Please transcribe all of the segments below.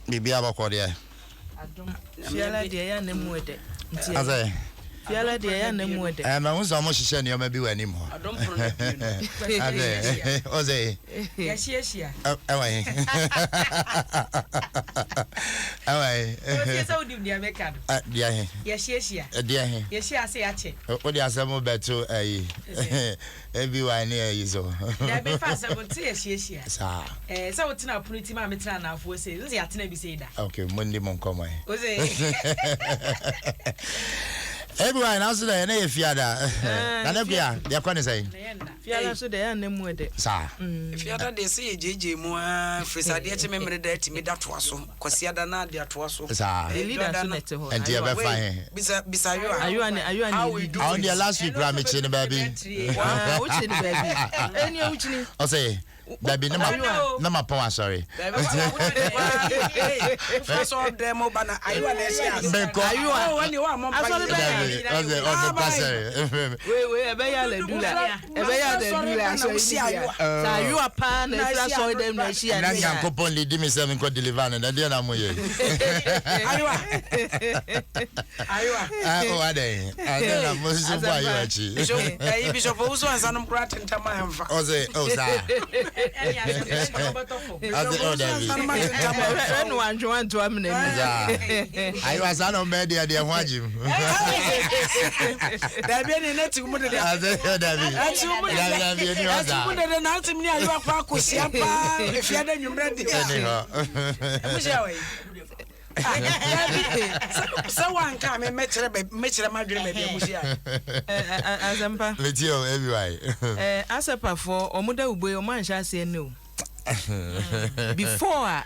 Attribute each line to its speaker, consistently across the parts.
Speaker 1: Biribiara bɔkɔ deɛ.
Speaker 2: Fiala deɛ yɛ na mu ɛdɛ. Nti
Speaker 1: Asɛ.
Speaker 2: Fiala deɛ yɛ na mu ɛdɛ.
Speaker 1: Ɛɛ mɛ n sɛ ɔmo hyehyɛ nneɛma bi wɔ anim hɔ. Asɛ ɔsɛ.
Speaker 3: Yɛhyiahyia.
Speaker 1: Ɛwɔ he. Ɛwɔ he.
Speaker 3: Ɔsɛ sɛ wonim deɛ mɛka no.
Speaker 1: Deɛ he.
Speaker 3: Yɛhyiahyia.
Speaker 1: Deɛ he.
Speaker 3: Yɛhyia ase akyɛ.
Speaker 1: Wode asɛm bɛto ayi. Ebi wa ne ayi so.
Speaker 3: Dabi fa asɛm nte yɛhyiahyia.
Speaker 1: Saa.
Speaker 3: Ɛɛ sɛ wotena apono ti ma metena anaafoɔ sei nse yɛatena bi sei da.
Speaker 1: Okay, mo ndi mo nkɔmmɔ yi.
Speaker 3: Ose.
Speaker 1: Ebi wa na so dɛ ɛnɛ yɛ fiada. Na ne bia yɛkɔ ne sɛn.
Speaker 2: Fiada so deɛ yɛ na mu ɛdɛ.
Speaker 1: Saa.
Speaker 4: Fiada deɛ sɛ yɛgyeegyee mu ara firi sɛ adeɛ kye memene da atumi da toa so kwasiada na ade atoa so.
Speaker 1: Saa.
Speaker 2: The leader so na ɛte hɔ.
Speaker 1: Nti yɛbɛfa he.
Speaker 4: Bisa bisa ayowa.
Speaker 2: Ayowa ne ayowa ne
Speaker 4: How we do
Speaker 1: Ahun
Speaker 4: it.
Speaker 1: deɛ last week kura mekyi ne baabi.
Speaker 2: Ah, wokyi ne baabi. Ɛni ewukyini.
Speaker 1: Ɔsɛ dabi ne ma
Speaker 3: Ayowa.
Speaker 1: ne ma pɔn asɔre.
Speaker 4: Wofɛ sɛ ɔdɛ mo ba na ayowa na ɛhyɛ ase.
Speaker 1: Mekɔ.
Speaker 2: Ayowa.
Speaker 4: Oh, ɛne wa mo mpa
Speaker 2: Asɔre
Speaker 4: yi.
Speaker 2: bɛyɛ.
Speaker 1: Dabi ɔsɛ ɔsɛ pasɛre.
Speaker 2: Wei wei ɛbɛyɛ alɛdula ɛbɛyɛ alɛdula asɔre ni bia. Sɛ ayowa paa na efiri asɔre dɛm na ɛhyia
Speaker 1: Na
Speaker 2: ne ya.
Speaker 1: Nyankopɔn lidi mi sɛ menkɔ deliver no na deɛ na mo yɛ.
Speaker 4: Ayowa. Ayowa.
Speaker 1: Ah, oh, adɛn adɛn na mo nso bɔ ayowa akyi.
Speaker 4: Bishop ɛyi Bishop Owusu ansa nom koraa tentam a ɛmfa.
Speaker 1: Ɔsɛ oh saa.
Speaker 3: Ɛne asɛm ɛne ɔbɛtɔ fam.
Speaker 1: Ɔsɛ oh dabi.
Speaker 2: Ɛnu wantwe wanto amena mu.
Speaker 1: Saa. Ayowa saa na ɔmbɛyɛ deɛ deɛ ho agye mu.
Speaker 4: Dabi ɛne ne ti mu dede.
Speaker 1: Ɔsɛ oh dabi.
Speaker 4: Ɛti mu dede.
Speaker 1: Dabi dabi ɛni hɔ
Speaker 4: Ɛti
Speaker 1: saa.
Speaker 4: mu dede na asem ne ayowa kɔ akɔhyia paa efiada nwummerɛ deɛ.
Speaker 1: Ɛni hɔ.
Speaker 4: Ɛmu hyia wɔ yi. Dabi sɛ wanka me mɛkyerɛ bɛ mɛkyerɛ m'adwene baabi a mo hyia.
Speaker 2: Asɛmpa.
Speaker 1: Metie o ebi wa yi.
Speaker 2: Ɛɛ asɛpafoɔ ɔmo da ugbo yi ɔmo anhyɛ aseɛ ne o. Before a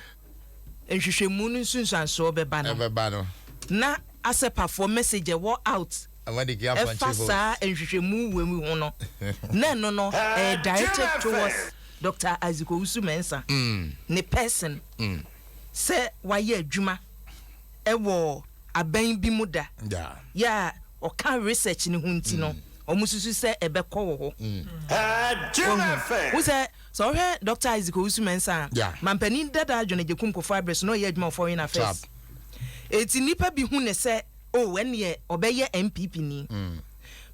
Speaker 2: nhwehwɛmu no nsunsuansoɔ bɛba no.
Speaker 1: Ɛbɛba no.
Speaker 2: Na asɛpafoɔ message ɛwɔ out.
Speaker 1: Ɛwɔ de kia
Speaker 2: Ɛfa
Speaker 1: pɔnkye ho.
Speaker 2: saa nhwehwɛmu wɔ mu ho no. Na ɛno no ɛyɛ directed towards Dr. Isaac Owusu Mensah. Ne person. Sɛ wayɛ adwuma ɛwɔ aban bi mu da. Yɛ a ɔka research ne ho nti no ɔmo susu sɛ ɛbɛkɔ wɔ hɔ. Wo sɛ sɛ ɔhwɛ Dr. Isaac Owusu Mensah a mampanin dada adwene gye kum kofo abere so na ɔyɛ adwuma wɔ foreign affairs. Eti nipa bi hu ne sɛ o ɛneɛ ɔbɛyɛ NPP ni.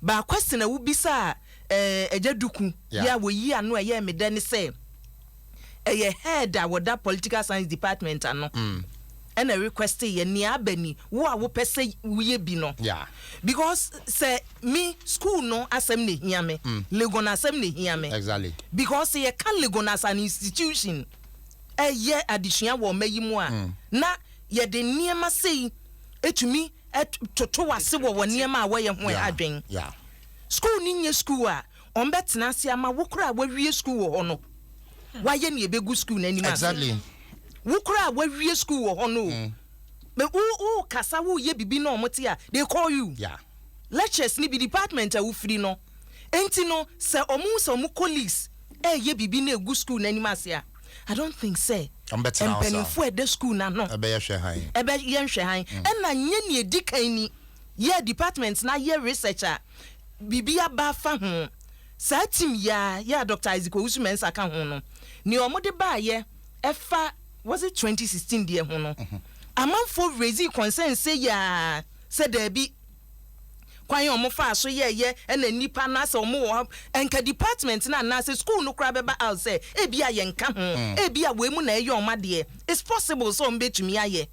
Speaker 2: Ba question a wobisa a ɛgya duku yɛ a wɔyi ano a ɛyɛ me dɛ ne sɛ ɛyɛ head a wɔda political science department ano ɛna request yɛ nea aba ni wo a wopɛ sɛ woyɛ bi no. Because sɛ me school no asɛm na ehia me, Legon asɛm na ehia me. Because sɛ yɛka Legon as an institution ɛyɛ adesua wɔ ɔma yi mu a na yɛde nneɛma sei etumi toto wase wɔ wɔ nneɛma a wɔyɛ ho adwen. School ni nye school a ɔmbɛtena ase ama wo koraa a wawie school wɔ hɔ no wayɛ nea ebegu school n'anim ase. Wo koraa a wawie school wɔ hɔ no o me wo wo kasa wo yɛ bibi na ɔmo te a, they call you. Lectures ni bi department a wofiri no enti no sɛ ɔmo sɛ ɔmo colleagues ɛyɛ bibi na egu school n'anim ase a, I don't think sɛ
Speaker 1: Ɔmbɛtena hɔ saa.
Speaker 2: mpanimfoɔ a ɛda school n'ano
Speaker 1: Ɛbɛyɛ hwɛ han.
Speaker 2: Ɛbɛyɛ nhwɛ han. Ɛna nye nea edi kan ni yɛ department na yɛ research a biribi aba afa ho. Saa team yi a yɛ a Dr. Isaac Owusu Mensah ka ho no nea ɔmo de baayɛ ɛfa, was it 2016 deɛ ho no, amanfoɔ raise concern sɛ yaa sɛ daabi kwan a ɔmo faa so yɛɛyɛ ɛna nipa no asɛ ɔmo wɔ hɔ nka department no anaasɛ school no koraa bɛba out sɛ ebi a yɛnka ho, ebi a wei mu na ɛyɛ ɔmo adeɛ. It's possible sɛ ɔmo bɛtumi ayɛ.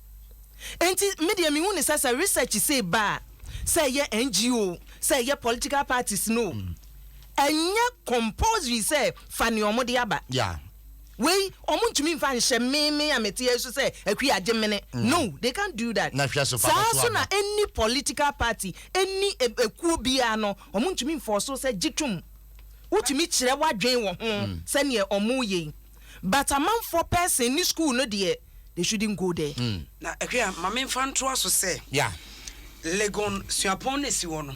Speaker 2: Nti me deɛ mehu ne sɛ sɛ research sei ba a, sɛ ɛyɛ NGO, sɛ ɛyɛ political parties no, ɛnyɛ compulsory sɛ fa nea ɔmo de aba. Wei ɔmo ntumi nfa nhyɛ mímí a mete yɛ so sɛ akui agye mene. No, they can't do that.
Speaker 1: Na hwɛ so fa
Speaker 2: saa
Speaker 1: bɛto
Speaker 2: so na
Speaker 1: aba.
Speaker 2: Any political party, any ekuo biara no, ɔmo ntumi nfɔ so sɛ gye tum wotumi kyerɛ wadwen wɔ ho sɛneɛ ɔmo yɛ yi, but amanfoɔ person ne school no deɛ, they shouldn't go there.
Speaker 4: Na ɛhwɛ a ma memfa ntoa so sɛ Legon suapɔn no esi hɔ no,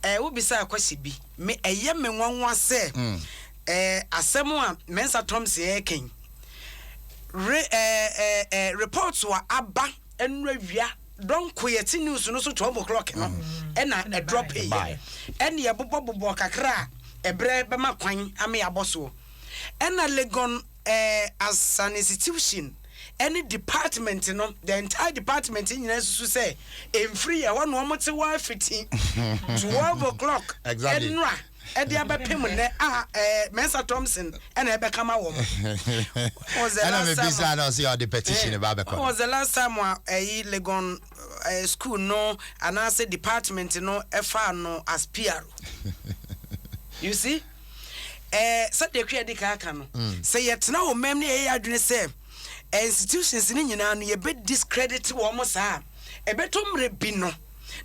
Speaker 4: wobisa akwasi bi me ɛyɛ me nwanwa sɛ asɛm a Mensa Thompson ɛɛkɛn re ɛɛ ɛɛ ɛɛ report a aba nnura wia dɔnko yɛte news no so 12 o'clock no ɛna ɛdrop yɛ ɛne yɛbobɔ bobɔ kakra a ɛbrɛ bɛma kwan ame abɔ soɔ ɛna Legon. As an institution ɛne department no, the entire department nyinaa susu sɛ ɛmfiri yɛ hɔ na wɔn te hɔ afiti 12 o'clock ɛnora ɛde abɛpem nnɛ a Mensa Thompson ɛna ɛbɛka ma wɔn.
Speaker 1: Ɛna mebisa na ɔsɛ ɔde petition ba bɛkɔ.
Speaker 4: When was the last time a ɛyi Legon school no anaasɛ department no ɛfa no as PR? You see, sɛdeɛ kua di ka aka no, sɛ yɛtena wɔ mɛm ne yɛyɛ adwene sɛ institutions ne nyinaa no yɛbɛ discredit wɔn saa, ɛbɛtɔ mmerɛ bi no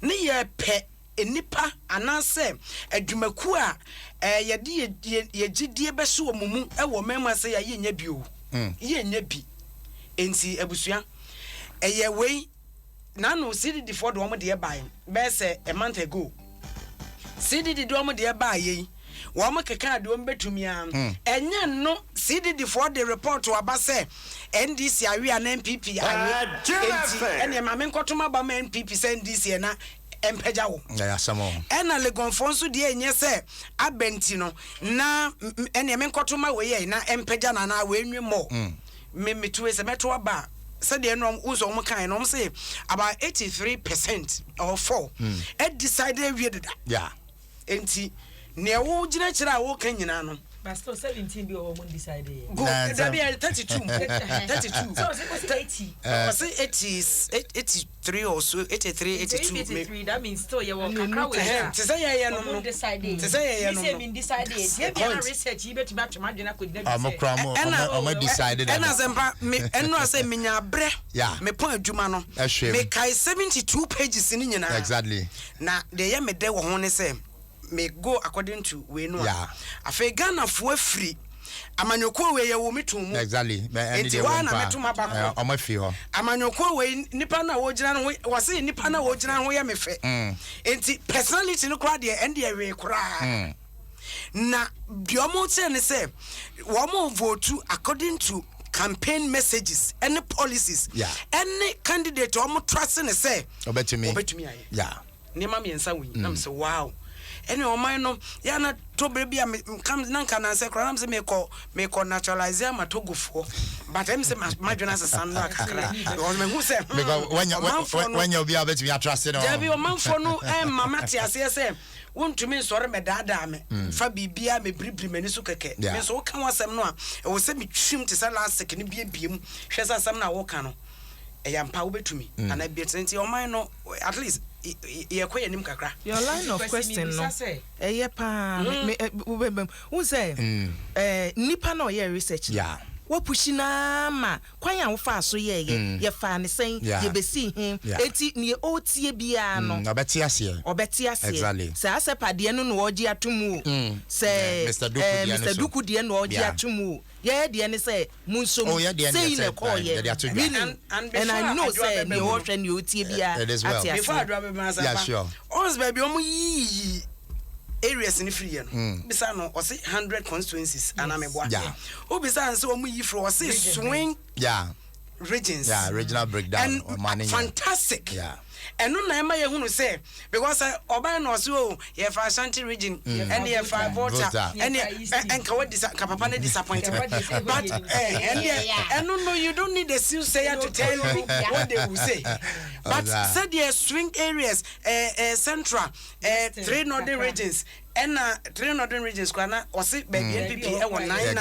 Speaker 4: ne yɛpɛ nipa anaasɛ adwumakuo a yɛde yɛ gyidie bɛhyɛ wɔn mu ɛwɔ mɛm ase yɛ yɛnyɛ bi o, yɛnyɛ bi. Nti abusua, ɛyɛ wei nanu CDD foɔ de wɔn deɛ baa bɛyɛ sɛ a month ago. CDD de wɔn deɛ baa yɛ yi, wɔn keka deɛ wɔn bɛtumi a ɛnyɛ no. CDD foɔ de report aba sɛ NDC awe ana NPP awe, enti ɛnna maame nkɔtoma ba ma NPP sɛ NDC ɛna mpagya wo. Ɛna Legonfoɔ nso deɛ, ɛnyɛ sɛ abɛnti no na ɛnna me nkɔtoma wei yɛ na mpagya na anaa wei nwi mɔ me metu sɛ mɛto aba a, sɛdeɛ no nso wɔn kan no, wɔn sɛ about 83% or 4 ɛ decide awie deda. Nti nea wo gyina kyerɛ a wɔka nyinaa no.
Speaker 3: But still 17 bi wɔ wɔn decide yɛ.
Speaker 4: Go.
Speaker 1: Nah,
Speaker 4: dabi, yɛ 32 mpo, 32.
Speaker 3: So ɔsɛ 80.
Speaker 4: Ɔsɛ 83 or so, 83, 82.
Speaker 3: If 83, that means still yɛ wɔ kakra wɔ
Speaker 4: Ɛhɛn, te sɛ yɛyɛ nom no
Speaker 3: ɔmo decide.
Speaker 4: Te sɛ yɛyɛ nom
Speaker 3: no.
Speaker 4: no.
Speaker 3: Mi decide yɛ. Deɛ bi
Speaker 4: Point.
Speaker 3: a research yi bɛtumi atwem adwene akɔ gyina bi
Speaker 1: ɔmo
Speaker 3: sɛ.
Speaker 1: kora ɔmo ɔmo decide.
Speaker 4: Ɛna sɛ mpa me ɛno a sɛ menya abrɛ mepɔn adwuma no,
Speaker 1: Ɛhwɛ mu.
Speaker 4: mekae 72 pages no nyinaa. Na deɛ ɛyɛ me dɛ wɔ ho ne sɛ me go according to wei no a, afei Ghanafoɔ afiri amanyɔkuo wei yɛwɔ me to mu.
Speaker 1: Ɛne
Speaker 4: Enti
Speaker 1: deɛ
Speaker 4: waa
Speaker 1: wɔm
Speaker 4: na
Speaker 1: paa.
Speaker 4: meto m'aba korɔ.
Speaker 1: Ɔmo afiri hɔ.
Speaker 4: Amanyɔkuo wei, nipa no a wɔgyina no ho, wɔse nipa no a wɔgyina ho yɛ me fɛ, enti personality no koraa deɛ, ɛn deɛ wee koraa. Na deɛ ɔmo kyerɛ ne sɛ wɔn vote according to campaign messages ɛne policies ɛne candidate a ɔmo trust ne sɛ
Speaker 1: ɔbɛtumi.
Speaker 4: Ɔbɛtumi ayɛ nneɛma mmiɛnsa wei. Nam sɛ wow, ɛne ɔman no yɛana tɔberɛ bi a na nka nansɛ koraa nam sɛ mekɔ naturalise ama Togofoɔ, but ɛm sɛ madwene asesa no kakra because mahu sɛ
Speaker 1: because
Speaker 4: ɔmanfoɔ no
Speaker 1: wanya obi a wobɛtumi atrase no.
Speaker 4: Dabi, ɔmanfoɔ no ɛmma mate aseɛ sɛ wontumi nsɔre mɛdaadaa me fa biribiaa mɛbiribiri m'ani so kɛkɛ. Me nso woka wo asɛm no a, ɛwɔ sɛ metwim te sɛ lastic no biebie mu hwɛ sɛ asɛm no a woka no ɛyɛ ampa, wobɛtumi anaa bietene. Nti ɔman no, at least yɛkɔ yɛnim kakra.
Speaker 2: Your line of
Speaker 3: Kwesi,
Speaker 2: question no
Speaker 3: mebisa sɛ,
Speaker 2: ɛyɛ paa. Me wobɛbɛm wo sɛ nipa na ɔyɛ research no, wapushi naa ma kwan a wofaa so yɛɛyɛ, yɛfaa ne sɛn, yɛbɛsii he, eti neɛ ɔretie biara no
Speaker 1: ɔbɛte aseɛ.
Speaker 2: Ɔbɛte aseɛ. Sɛ asɛ padeɛ no na ɔgye ato mu o, sɛ
Speaker 1: Yeah, Mr. Duku deɛ no
Speaker 2: Mr.
Speaker 1: so.
Speaker 2: Duku deɛ na ɔgye ato mu o, yɛyɛ deɛ ne sɛ mu nso
Speaker 1: Oh, yɛ deɛ ne
Speaker 2: sei
Speaker 1: deɛ
Speaker 2: na
Speaker 1: sɛ,
Speaker 2: ɛkɔɔyɛ.
Speaker 1: yɛde ato dwa.
Speaker 2: Really,
Speaker 4: And
Speaker 2: and I
Speaker 4: before
Speaker 2: know
Speaker 4: Adwoa
Speaker 2: sɛ
Speaker 4: bɛbɛ
Speaker 2: neɛ
Speaker 4: mu no,
Speaker 2: ɔhwɛ, neɛ ɔtie biara
Speaker 1: It is well.
Speaker 2: ate
Speaker 4: before
Speaker 2: aseɛ.
Speaker 4: Adwoa bɛbɛ asa
Speaker 1: Yeah, sure.
Speaker 4: ɔns baabi ɔmo yiyi areas ne firi yɛ no, bisa no, ɔse 100 constituencies anaa meboa? Wobisa no sɛ ɔmo yi firi, ɔse swing regions.
Speaker 1: Yeah, regional breakdown.
Speaker 4: And
Speaker 1: ɔma ne nyɛ.
Speaker 4: Fantastic. Ɛno na ɛma yɛhunu sɛ because ɔban na ɔse o yɛfa Ashanti Region ɛne yɛfa Volta
Speaker 1: Volta.
Speaker 4: ɛne
Speaker 3: Yɛfa East.
Speaker 4: ɛnka wa disa nka papa ne disappoint
Speaker 3: Yɛfa
Speaker 4: but ɛneɛ ɛno no, you don't need a soothsayer to tell you what they will say, but sɛdeɛ swing areas, central,
Speaker 3: Western,
Speaker 4: three northern
Speaker 3: kakra.
Speaker 4: regions, ɛna three northern regions koraa na ɔse baabi NPP ɛwɔ 9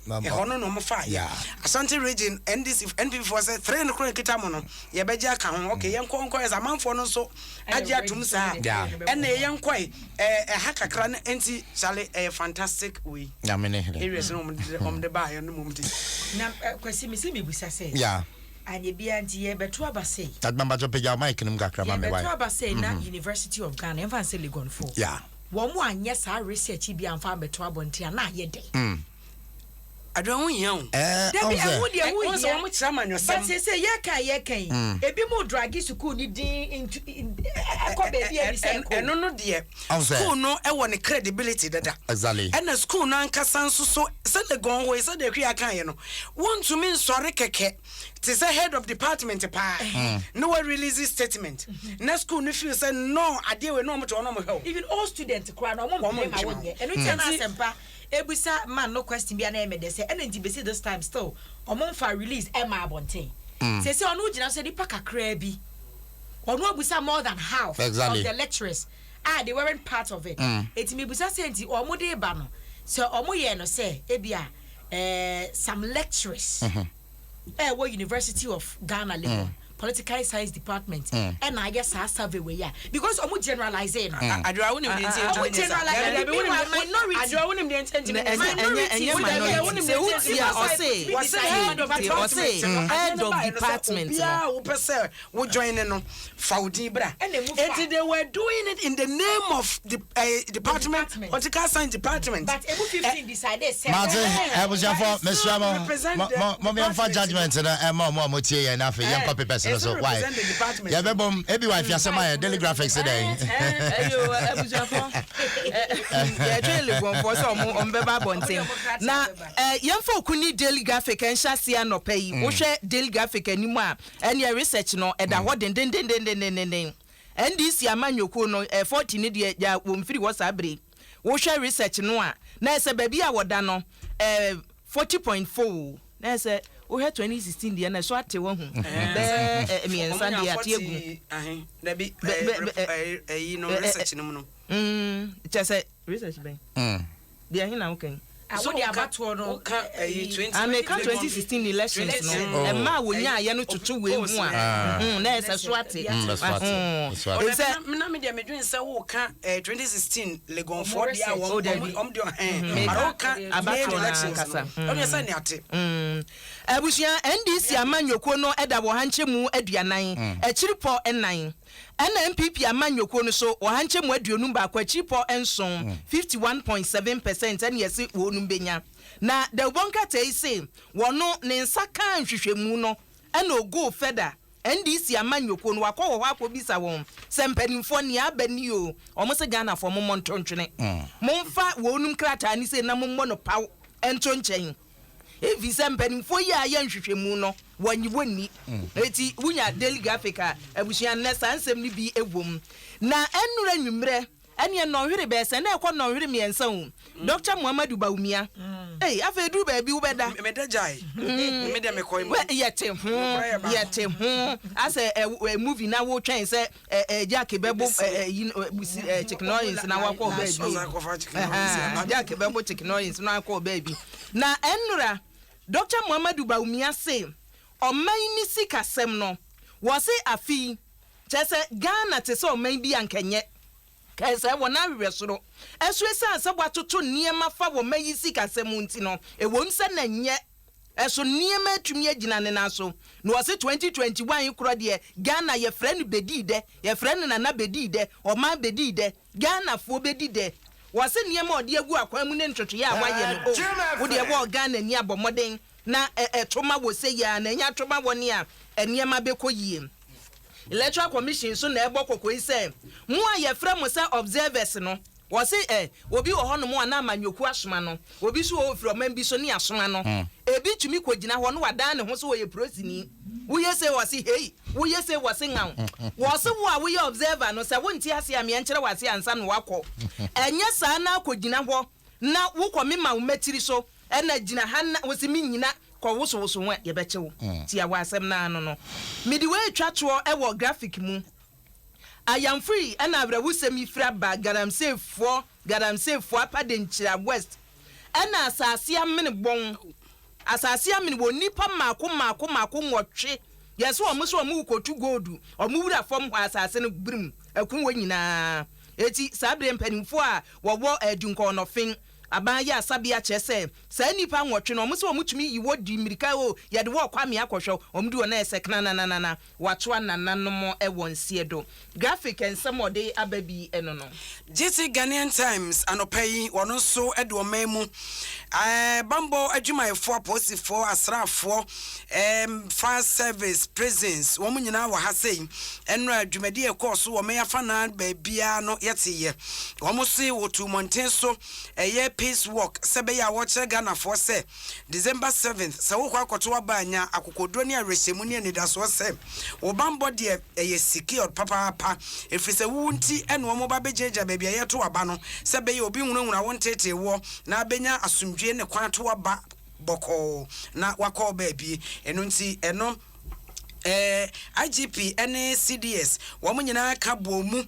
Speaker 4: 9 ɛhɔ no na ɔmo fa yɛ. Ashanti Region, NDC, NPP foɔ sɛ three no koraa nkita mo no, yɛbɛgye aka ho. Okay, yɛnkɔ nkɔ yɛ sɛ amanfoɔ no nso agye atum saa. Ɛna yɛnkɔe ɛha kakra no nti, Charlie, ɛyɛ fantastic wei
Speaker 1: Nyame ne hene.
Speaker 4: areas no ɔmo de baayɛ no mom de.
Speaker 3: Na Kwasi, mesi mebisa sɛ, anyɛ biara nti yɛbɛto aba sei.
Speaker 1: Adwambakyɛ, pagya wo mic no mu kakra ma me
Speaker 3: Yɛbɛto
Speaker 1: wae.
Speaker 3: aba sei na University of Ghana, ɛmfa nsɛ Legon fo, wɔn mo anyɛ saa research yi bi amfa ambɛto abɔnten a, na ayɛ dɛ.
Speaker 4: Adeɛ ho hia o.
Speaker 3: Dabi,
Speaker 1: ɔn sɛ-
Speaker 3: ɛho deɛ ho
Speaker 4: Wɔn sɛ
Speaker 3: hia.
Speaker 4: wɔn kyerɛ amanyɔsɛm.
Speaker 3: But sɛ yɛka yi, ebi mu drag sukuu ni din into ɛkɔ baabi a ebi sɛ ɛkɔ.
Speaker 4: Ɛno no deɛ,
Speaker 1: Ɔn sɛ-
Speaker 4: school no ɛwɔ ne credibility dada. Ɛna school no ankasa nso so, sɛ Legon hɔ yi, sɛdeɛ hwee aka yɛ no, wontumi nsɔre kɛkɛ te sɛ head of department paa na wa release statement na school no feel sɛ no adeɛ wei na ɔmo te hɔ na ɔmo hwɛ o.
Speaker 3: Even all student koraa na ɔmo
Speaker 4: Wɔn
Speaker 3: mpere ma
Speaker 4: ntwe ma
Speaker 3: wɔnyɛ ɛno nti na asɛmpa. Ebusa man no question bi a na ɛyɛ mɛdɛ sɛ ɛna nti besi this time still ɔmo nfa release ɛma abɔnten. Sɛ ɔno gyina so sɛ nipa kakraa bi, ɔno abusa more than half of the lecturers ah, they weren't part of it. Eti mi busa sɛ nti ɔmo de ba no sɛ ɔmo yɛ no sɛ ebia some lecturers ɛwɔ University of Ghana, Legon, Political Science Department ɛna ayɛ saa survey wei a, because ɔmo generalize no.
Speaker 4: Adwoa, wonim deɛ nti
Speaker 3: Ɔmo
Speaker 4: ɛntumi nyɛ saa.
Speaker 3: generalize.
Speaker 4: Dabi, wonim
Speaker 3: Meanwhile, minority.
Speaker 4: Adwoa, wonim deɛ nti ɛntumi
Speaker 2: Na
Speaker 4: nyɛ saa.
Speaker 2: ɛnyɛ minority sɛ wotie a, ɔse
Speaker 4: Wɔse head of
Speaker 2: ɔse
Speaker 4: department.
Speaker 2: Head of department no.
Speaker 4: Obiara a wopɛ sɛ wo join ne no, fa wo din bra.
Speaker 3: Ɛna emu fa.
Speaker 4: Enti they were doing it in the name of the department,
Speaker 3: Department.
Speaker 4: Political Science Department.
Speaker 3: But emu 15 decided sɛ
Speaker 1: Mate, abusuafo, mesua mo.
Speaker 4: Represent the
Speaker 1: Mo yɛmfa
Speaker 4: department.
Speaker 1: Judgement no ɛma ɔmo a motie yɛn na afei yɛnkɔ papers no
Speaker 4: Ɛsɛ
Speaker 1: so why
Speaker 4: represent the department.
Speaker 1: yɛbɛbom ebi wa afiasɛm ayɛ Daily Graphics dɛn?
Speaker 2: Ɛyo, abusuafo, yɛtwe Legonfoɔ sɛ ɔmo bɛba abɔnten na yɛmfa Okuni Daily Graphic ɛnhyɛ aseɛ anɔpa yi. Wohwɛ Daily Graphic anim a, ɛneɛ research no ɛda hɔ dendendendendendenden. NDC amanyɔkuo no 40 ne deɛ gya wɔmfiri hɔ saa bere. Wohwɛ research no a, na ɛsɛ baabi a wɔda no 40.4, na ɛsɛ wohwɛ 2016 deɛ na ɛso ate wɔ ho bɛɛ 3 deɛ ate agu.
Speaker 4: Dabi, ɛyi no, research no mu no.
Speaker 2: Kyɛ sɛ research bɛn deɛ ɛhe na wokan?
Speaker 3: Awo de abatoɔ no.
Speaker 4: Woka ɛyi 20
Speaker 2: Ameka 2016 elections no.
Speaker 1: Oh.
Speaker 2: Ɛma a wɔnyaayɛ no toto wei mu a, na ɛsɛ so ate.
Speaker 1: Ɛso ate. Ɛso ate.
Speaker 2: Ɛsɛ
Speaker 4: Na me deɛ medwene sɛ woka 2016 Legonfoɔ deɛ a
Speaker 2: Oh,
Speaker 4: wɔn
Speaker 2: dabi.
Speaker 4: ɔm deɛ ɔhɛn
Speaker 2: Meka
Speaker 4: but woka
Speaker 2: abatoɔ
Speaker 4: main
Speaker 2: no
Speaker 4: elections
Speaker 2: ankasa.
Speaker 4: no, ɛno yɛ sɛ ne ate.
Speaker 2: Abusua, NDC amanyɔkuo no ɛda wɔ ha nkyɛmu 40.4, ɛna NPP amanyɔkuo no so wɔ ha nkyɛmu 51.7, 51.7%, ɛne yɛse wɔnum bɛnya. Na dawubɔ nkrataa yi se wɔno ne nsa kaa nhwehwɛmu no, ɛna ogoo fɛda NDC amanyɔkuo no wakɔ wɔ hɔ akɔbisa wɔn sɛ mpanimfoɔ nea aba ni o. Ɔmo sɛ Ghanafoɔ, mommɔ nto ntwene, momfa wɔnum krataa ni sɛ na mommɔ no paw ɛnto nkyɛn, efi sɛ mpanimfoɔ yi a yɛ nhwehwɛmu no wɔnyi wɔnni. Eti wunya Daily Graphic a, abusua, nnɛ saa nsɛm no bi wɔ mu. Na ɛnura nwummerɛ ɛneɛ nnɔnhwere bɛɛ sɛ na ɛkɔ nnɔnhwere 3 o, Dr Muhammadu Bawumia ei, afei duru baabi wobɛda.
Speaker 4: Meda gyae, me deɛ mekɔ mu.
Speaker 2: Wɛ, yɛte ho.
Speaker 4: Nokorɛ yɛ baako.
Speaker 2: Yɛte ho asɛ ɛ ɛ movie na wotwɛn sɛ ɛ ɛ Jack bɛbɔ ɛ ɛ yi ɛ busi ɛ Chicken Orange na wakɔ baabi.
Speaker 4: Ɔsan kɔfa Chicken Orange aba.
Speaker 2: Jack bɛbɔ Chicken Orange na wakɔ baabi. Na ɛnura Dr Muhammadu Bawumia se ɔman ni sikasɛm no, wɔse afi kyerɛ sɛ Ghana te sɛ ɔman bi ankɛnyɛ kɛsɛ wɔn ahwehwɛ soro ɛso, esiane sɛ watoto nneɛma fa wɔ man yi sikasɛm nti no, ewom sɛ na nyɛ ɛso nneɛma atumi agyina ne nan so. Na wɔse 2021 yi korɔ deɛ, Ghana yɛfrɛ no bɛdii dɛ, yɛfrɛ no nana bɛdii dɛ, ɔman bɛdii dɛ, Ghanafoɔ bɛdi dɛ. Wɔse nneɛma a ɔde agu akwan mu ne ntotoeɛ a wayɛ no o, wodeɛ wɔ Ghana ni abɔ mmɔden na ɛtoma wɔ sɛ yia na ɛnya atoma wɔ ne a nneɛma bɛkɔ yie. Electoral Commission nso na ɛbɔ kɔkɔ yi sɛ mo a yɛfrɛ mo sɛ observers no, wɔse obi wɔ hɔnom a na amanyɔkuo asoma no, obi nso wɔ ofiri ɔman bi so ne asoma no. Ebi tumi kɔgyina hɔ no wadan ne ho so wɔyɛ prosini, woyɛ se wɔse hei, woyɛ se wɔse ŋaw. Wɔse wo a woyɛ observer no, sɛ wonte ase a, meɛnkyerɛ wɔ ase ansa na wakɔ. Ɛnyɛ saa na akɔgyina hɔ na wokɔ mema wo mmatiri so ɛna gyina ha na wosi mi nyina kɔ wosowoso ho a, yɛbɛkye wo. Tia wɔ asɛm naa no mede wei twa toɔ ɛwɔ graphic mu. Ayamfiri ɛna awerɛwosɛm yi firi aba galamseyfoɔ, galamseyfoɔ Apadenkyira West, ɛna asase amene bɔn, asase amene wɔ nipa mmaako mmaako mmaako 8. Yɛsɛ wɔn so wɔn kɔtu gold, wɔn wura fam hɔ, asase no birim ɛko wɔ nyinaa. Eti saa bere mpanimfoɔ a wɔwɔ Adunkɔnɔfen aban yɛ asabea kyerɛ sɛ saa nipa 8 no, wɔn sɛ wɔn tumi yi wɔ di mmirika o, yɛde wɔ Kwame akɔhwɛ wɔn di wɔn na ɛsɛ knananana watoa nananom ɛwɔ nseɛ do. Graphic nsɛm a ɔde aba bi ɛno no.
Speaker 4: GT Ghanaian Times anɔpa yi, wɔno nso de ɔman mu bambɔ adwumayɛfoɔ, apolisifoɔ, asraafoɔ, fire service, prisons, wɔn nyinaa wɔ ha sei. Ɛnora dwumadi a ɛkɔɔ so wɔ ɔman afanaa baabiara no, yɛteyɛ wɔn se wɔtu mmɔnten so ɛyɛ. Peace Walk sɛ ɛbɛyɛ a wɔkyerɛ Ghanafoɔ sɛ December 7th sɛ wokɔ akɔto aba a nya akokoɔduro ne awerɛhyɛmu ne anidasoɔ sɛ wo banbɔ deɛ ɛyɛ secured papaapa ɛfiri sɛ wo nti na wɔn ba bɛgyinagyina baabi a yɛreto aba no sɛ ɛbɛyɛ obi nhunahuna wo nteetee woɔ na abɛnya asomdwoeɛ ne kwan ato aba bɔkɔɔ na wakɔ wo baabi. Ɛno nti ɛno eh, IGP ne CDS wɔn nyinaa ka bɔɔ mu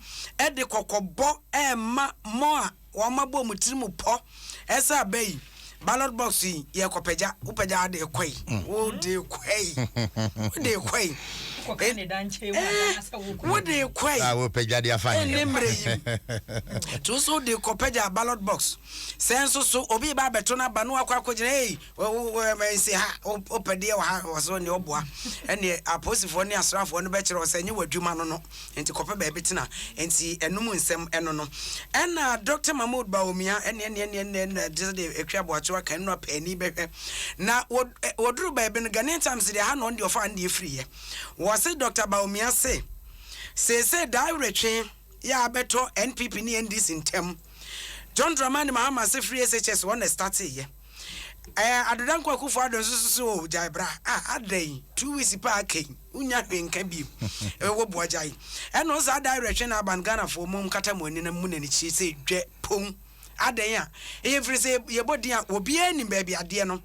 Speaker 4: de kɔkɔbɔ rema mo a wɔabɔ wɔn tiri mu pɔ sɛ aba yi ballot box yi yɛkɔpagya, wopagya wode kɔ yi, wode kɔ yi, wode kɔ yi, wode kɔ yi,
Speaker 1: wopagya de afa
Speaker 4: ɛne mmerɛ yi nti wo so wode kɔpagya ballot box sɛ nso so obi ba abɛto no aba no wakɔ akɔgyina ei Nsi ha, wopɛ deɛ wɔ ha, wɔ so neɛ ɔboa. Ɛneɛ apolisifoɔ ne asraafoɔ no bɛkyerɛ wo sɛ ɛnyɛ w'adwuma no no, nti kɔpɛ baabi tena. Nti ɛno mu nsɛm ɛno no. Ɛna Doctor Mahmood Bawumia ɛneɛ ɛneɛ ɛneɛ ɛneɛ ɛneɛ te sɛ deɛ Akua Boakye aka ɛno apaani bɛhwɛ. Na wɔduru baabi no Ghanaian Times deɛ ha na ɔno deɛ ɔfaa ne deɛ firiiɛ. Wɔse Doctor Bawumia se seesei daa awerɛtwe yɛ a abɛtɔ NPP ne NDC ntam. John Dramani Mahama se free SHS wɔn na ɛstarteeɛ. Ɛɛ Addo Dankwa Akufo Addo nso so se oh gyae bra ah adɛn 2 weeks pɛ a aka yi wonya hwee nka bio ɛwɔ boa gyae ɛna ɔsa ada awerɛtwe na aba no Ghanafoɔ mo nkata mo ani na mo n'ani kyi sɛ dwɛ pon adɛn a ɛyɛ mfiri sɛ yɛbɔ din a obiara nim baabi adeɛ no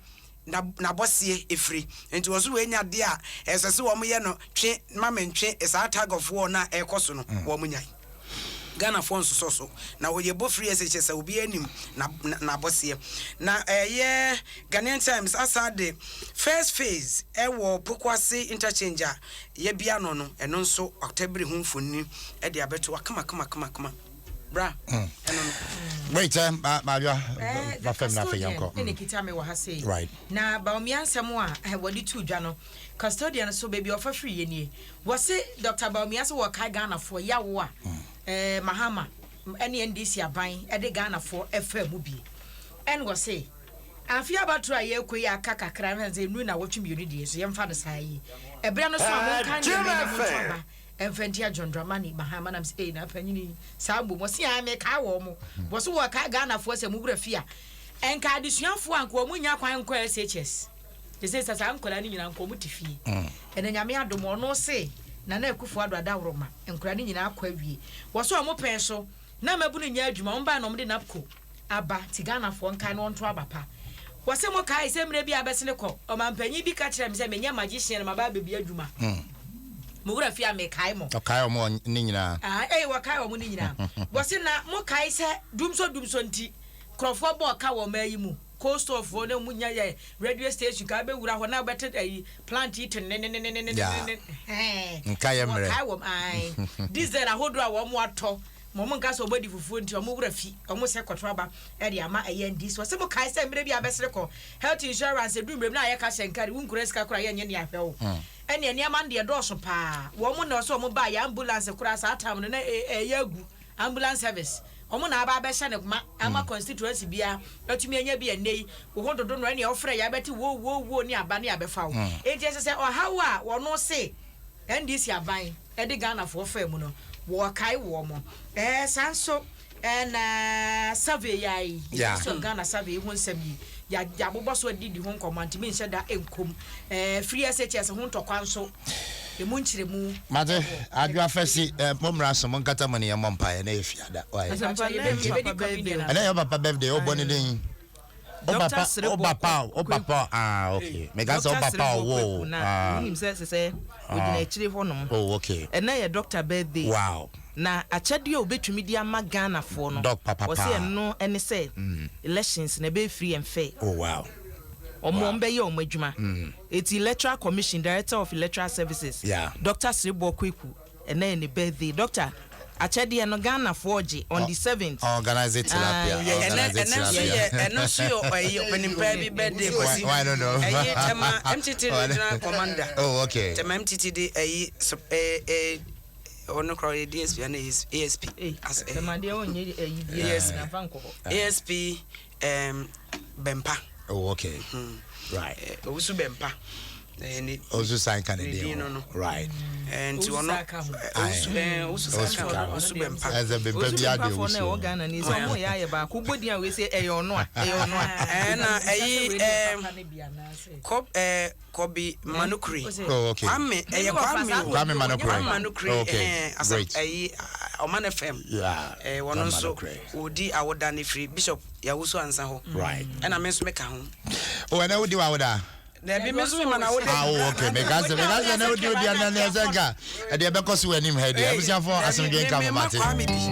Speaker 4: na n'abɔseɛ ɛfiri nti wɔ so wei nya adeɛ a ɛsɛ sɛ wɔn yɛ no twe ma mentwe saa tug of war no a ɛrekɔ so no wɔn nyae. Ghanafoɔ nsosɔ so na wɔyɛ bɔ free SHS a obiara nim n'abɔseɛ. Na ɛyɛ Ghanaian Times asa de first phase ɛwɔ Pokuase interchange a yɛabia no no ɛno nso watabiri ho mfonini de abɛto hɔ kama kama kama kama bra ɛno no.
Speaker 1: Wait, Maadwa,
Speaker 3: The
Speaker 1: ma fam na afei
Speaker 3: Custodian
Speaker 1: yɛnkɔ.
Speaker 3: ɛna kita me wɔ ha sei. Na Bawumia nsɛm a wɔde to dwa no, Custodian so baabi a ɔfa firi yɛ nie. Wɔse Dr. Bawumia sɛ wɔkae Ghanafoɔ yawo a Mahama ɛne NDC aban ɛde Ghanafoɔ ɛfa mu bi. Ɛna wɔse afe abatoro a yɛrekɔ yi aka kakra na sɛ enu na wɔtwe mmienu deɛ so yɛmfa no saa yi. Ɛberɛ no so a monka nneɛma yi na monto aba ɛmfa ntia John Dramani Mahama nam sɛ na panyini saa mbom wɔse a mekae wɔ mo. Wɔse wɔkae Ghanafoɔ sɛ mo wura fi a ɛnka adesuafoɔ a nka wɔn nya kwan nkɔ SHS te sɛ sɛ saa nkwadaa no nyinaa nka wɔn te fie. Ɛna Nyame adom ɔno se Nana Akufo Addo adaworoma nkwadaa no nyinaa akɔ awie. Wɔso wɔn pɛn so na mmabunu nyɛ adwuma wɔn baa na wɔn de NABCO aba ti Ghanafoɔ nkae na wɔnto aba pa. Wɔse mo kae sɛ mmerɛ bi a abɛsene kɔ ɔmampanyin bi ka kyerɛ me sɛ menyɛ magician na maba abɛbi adwuma. Mo wura fie a mekae mo.
Speaker 1: Ɔkae ɔmo ne nyinaa.
Speaker 3: Ah, wɔkae wɔn ne nyinaa. Wɔse na mo kae sɛ dumso dumso nti nkurɔfoɔ bɔɔ ka wɔ ɔman yi mu. Cold store foɔ na ɔmo nya yɛ radio station ka bɛwura hɔ na wobɛte ayi plant yi tenenenenenenene.
Speaker 1: Nka yɛ mmerɛ.
Speaker 3: Wɔkae wɔn ae. Diesel ahodoɔ a wɔn atɔ ma wɔn nka sɛ wɔn adi fufuo nti wɔn wura fi wɔn sɛ kɔtɔ aba ɛde ama ɛyɛ NDC. Wɔse mo kae sɛ mmerɛ bi a bɛsere kɔ health insurance edu mmerɛ mu na ayɛ ka hyɛ nkari wo nkura sika koraa yɛnyɛ ne ahwɛ wo. Ɛne nneɛma no deɛ dɔɔso paa. Wɔn na ɔsɛ wɔn baa yɛ ambulance koraa saa time no na ɛyɛ agu ambulance service. Wɔn na aba abɛhyɛ ne ma ama constituency bia atumi anya bi ɛnɛ yi wo ho dodo no ɛne ɔfrɛ yɛ abɛte wo wo wo ne aba ne abɛfa wo. Enti ɛsɛ sɛ ɔhaw a wɔn se NDC aban ɛde Ghanafoɔ faa mu no wɔkae wɔ mo. Saa nso ɛna survey yɛ ayi. University of Ghana survey ho nsɛm yi yɛabobɔ so adidi ho nkɔmmɔ ntumi nhyɛ da nkom. Free SHS ho ntɔkwa nso emu nkyerɛmu.
Speaker 1: Mate Adwoa Fɛsi mo mmra so mo nkata mo ne yɛmmɔ mpaeɛ na yɛ fiada. Why?
Speaker 3: Yɛbɛdi communion.
Speaker 1: Ɛnɛ yɛ papa birthday wobɔ ne din. O papa o papa o papa, ah, okay. Meka sɛ o papa ɔwɔ o.
Speaker 2: Ah. Wonim sɛ ogyina akyire hɔnom.
Speaker 1: Oh, okay.
Speaker 2: Ɛnɛ yɛ doctor birthday. Na akyɛdeɛ a obɛtumi de ama Ghanafoɔ no.
Speaker 1: Doc papa
Speaker 2: paa. Wɔsɛ ɛno ɛne sɛ elections na ɛbɛyɛ free and fair. Ɔmo bɛyɛ ɔmo adwuma. Eti Electoral Commission, Director of Electoral Services. Dr. Serebour Quaicoe ɛnɛ yɛ ne birthday. Doctor, akyɛdeɛ no Ghanafoɔ gye on the 7th.
Speaker 1: Organize it tilapia.
Speaker 4: Ɛnɛ
Speaker 1: Organize
Speaker 4: ɛnɛ nso yɛ
Speaker 1: tilapia.
Speaker 4: Ɛno nso yɛ ɔyɛ ɔpanimpa bi birthday Kwasi.
Speaker 1: Why don't know?
Speaker 4: Ɛyi Tema MTT regional commander. Tema MTT de ɛyi so ɔno kora ɔyɛ DSP ana ASP as
Speaker 2: Tɛmadeɛ ɔnyɛ ɛyi bi
Speaker 4: ASP.
Speaker 2: na fa nkɔ hɔ.
Speaker 4: ASP Bɛmpa.
Speaker 1: Oh, okay. Right.
Speaker 4: Owusu Bɛmpa.
Speaker 1: Owusu san ka ne din ho. Right.
Speaker 4: Nti ɔno owusu owusu san ka ho, owusu bɛmpa.
Speaker 1: Ɛsɛ bɛmpa bi adi owusu.
Speaker 2: Owusu bɛmpa fo na ɛwɔ Ghana ni sɛ ɔmo yɛ ayɛ baako bɔ din a wei sɛ ɛyɛ ɔno a ɛyɛ ɔno a.
Speaker 4: Ɛna ɛyi ɛɛ kɔ ɛɛ Kɔbi Manukuri.
Speaker 1: Oh, okay.
Speaker 4: Kwame ɛyɛ Kwame o.
Speaker 1: Kwame Manukuri.
Speaker 4: Kwame Manukuri.
Speaker 1: Oh, okay.
Speaker 4: Ɛɛ asɛ ɛyi Ɔman FM.
Speaker 1: Yeah.
Speaker 4: Ɛɛ wɔn nso wɔdi awoda ne firi Bishop Yawusu Ansa hɔ.
Speaker 1: Right.
Speaker 4: Ɛna me nso meka ho.
Speaker 1: Oh, ɛnɛ wodi w'awoda?
Speaker 4: Dabi me nso mema na wode.
Speaker 1: Ah, oh, okay. Meka sɛ meka sɛ na wodi wodi ana ne ɛsɛ nka ɛdeɛ ɛbɛkɔ so wɔ anim ha deɛ. Abusuafoɔ asomdwe nka mo mate.
Speaker 4: Kwame bi.